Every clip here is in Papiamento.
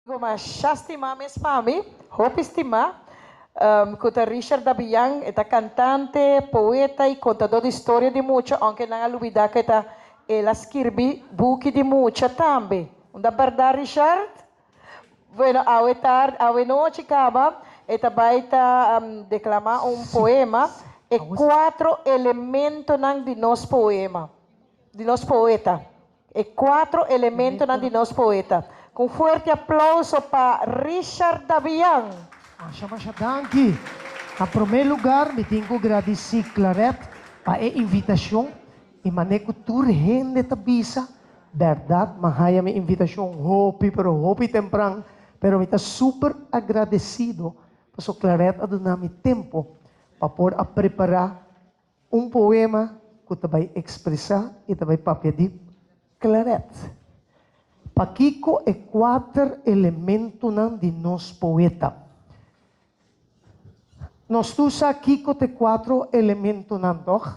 Ku masha stimá mes pa mi, hopi stimá, ku ta Richard Dabian. E ta kantante, poeta i kontadó di storia di mucha, ounke nan a lubidá ku e ta el a skirbi buki di mucha tambe. Un ta bèrdat, Richard? Bueno, awe tardi, awe nochi kaba, e ta bai ta deklamá un poema, E kuatro elementonan di nos poema, di nos poeta. E cuatro elementonan di nos poeta. Cu un fuerte aplauso pa Richard Dabian. Masha masha danki. Na prome lugar mi tin cu gradici Claret pa e invitacion y mane cu tur hende ta bisa berdad ma haya mi invitacion hopi pero hopi tempran pero mi ta super agradecido paso Claret a duna mi tempo pa por a prepara Un poema ku ta bai ekspresá i ta bai papia di Claret. Pakiko e kuater elementonan di nos poeta? Nos tur sa kiko ta e kuatro elementonan, tòg?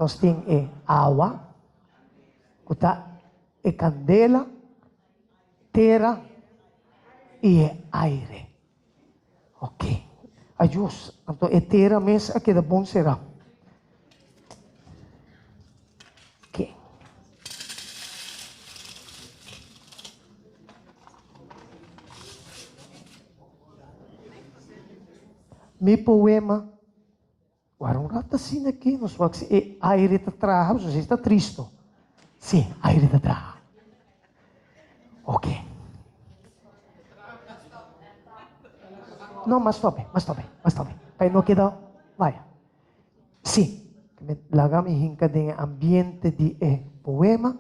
Nos tin e awa, ku ta e kandela, tera i e aire. Ok. Ayos. Anto e tera mes a keda bon será. Ok. Mi poema, wara un rato asina aki, nos wak si e aire ta traha, pasobra si ta tristo. Si, aire ta traha. Ok. No, mas tope, mas tope, mas tope. Pa e no keda, vaya. Si, laga mi hinka den e ambiente di e poema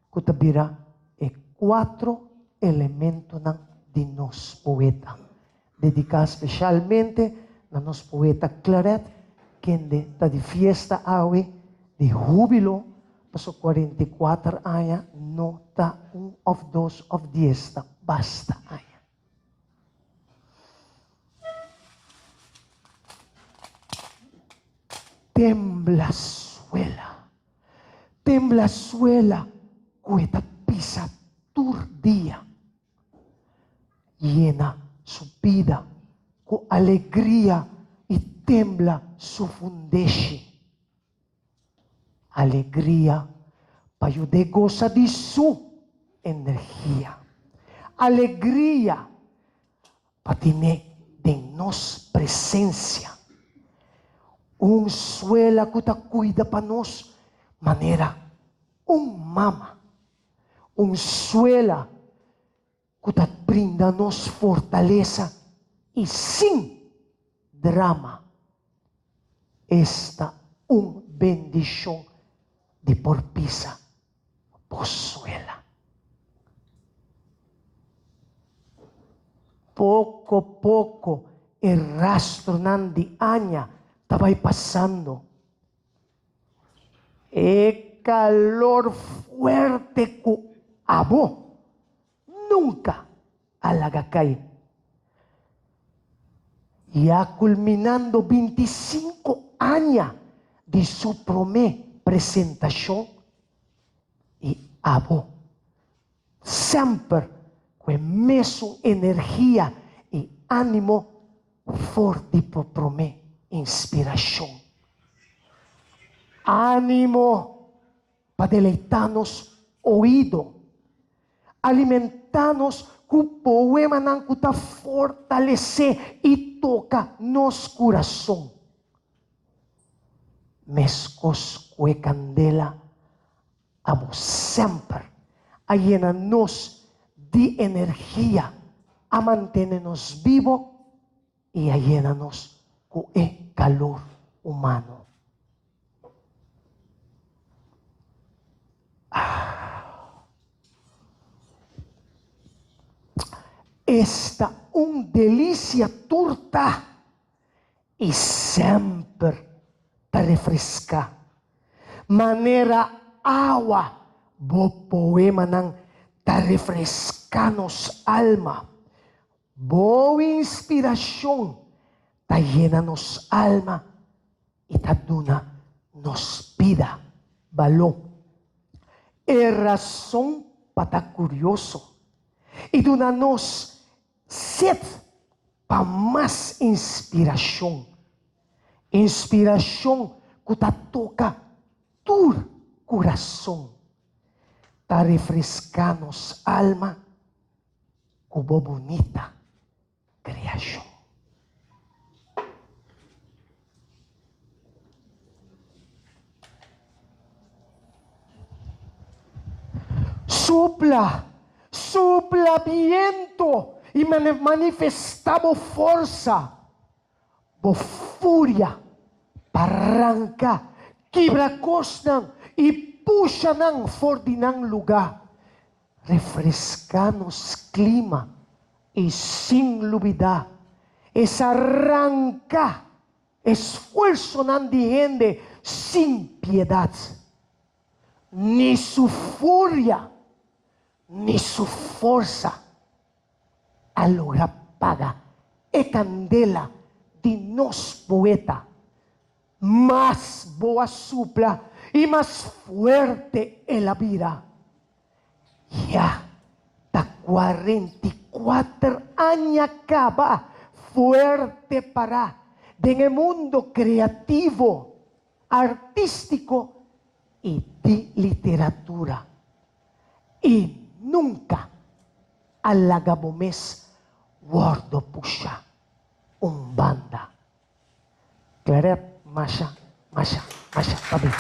ku ta bira e kuatro elementonan di nos poeta. Dediká speshalmente na nos poeta Claret, kende ta di fiesta awe, di húbilo, paso 44 aña no ta un òf dos òf dies, ta basta aña. Tembla suela, tembla suela ku e ta pisa tur dia. Yena su bida ku alegria i tembla su fundeshi. Alegria pa yud'é gosa di su energia. Alegria pa tine den nos presensia. Un suela ku ta kuida pa nos manera un mama. Un suela ku ta brinda nos fortalesa i sin drama. Esta un bendishon di por pisa bo suela. Poko poko e rastronan di aña ta bai pasando. E calor fuerte cu abo nunca a laga cay. Ya culminando 25 aña di su prome presentacion y abo semper cu e mesun energia y animo For di bo promé inspirashon. Ánimo pa deleitá nos oido. Alimentá nos ku poemanan ku ta fortalesé i toka nos kurason. Meskos ku e kandela Abo semper a yena nos di energia, a mantene nos bibo i a yena nos ku e kalor humano. Esta un delisia tur ta i semper ta refreská. Manera awa bo poemanan ta refreská nos alma. Bo inspirashon ta yena nos alma i ta duna nos bida baló. E rason pa ta kurioso. I duna nos set pa mas inspirashon. Inspirashon ku ta toka tur kurason. Ta refreská nos alma ku bo bunita kreashon. Supla, supla biento i manifestá bo forsa, bo furia pa ranka, kibra kosnan i pusha nan for di nan lugá. Refreská nos klima i sin lubidá es a ranka esfuersonan di hende sin piedat. Ni su furia ni su forsa a logra paga e kandela di nos poeta. Mas bo a supla i mas fuerte el a bira. Ya ta 44 aña kaba fuerte pará den e mundo kreativo, artístiko i di literatura. I nunka a laga bo mes wòrdu pusha un banda. Claret masha masha masha pabia.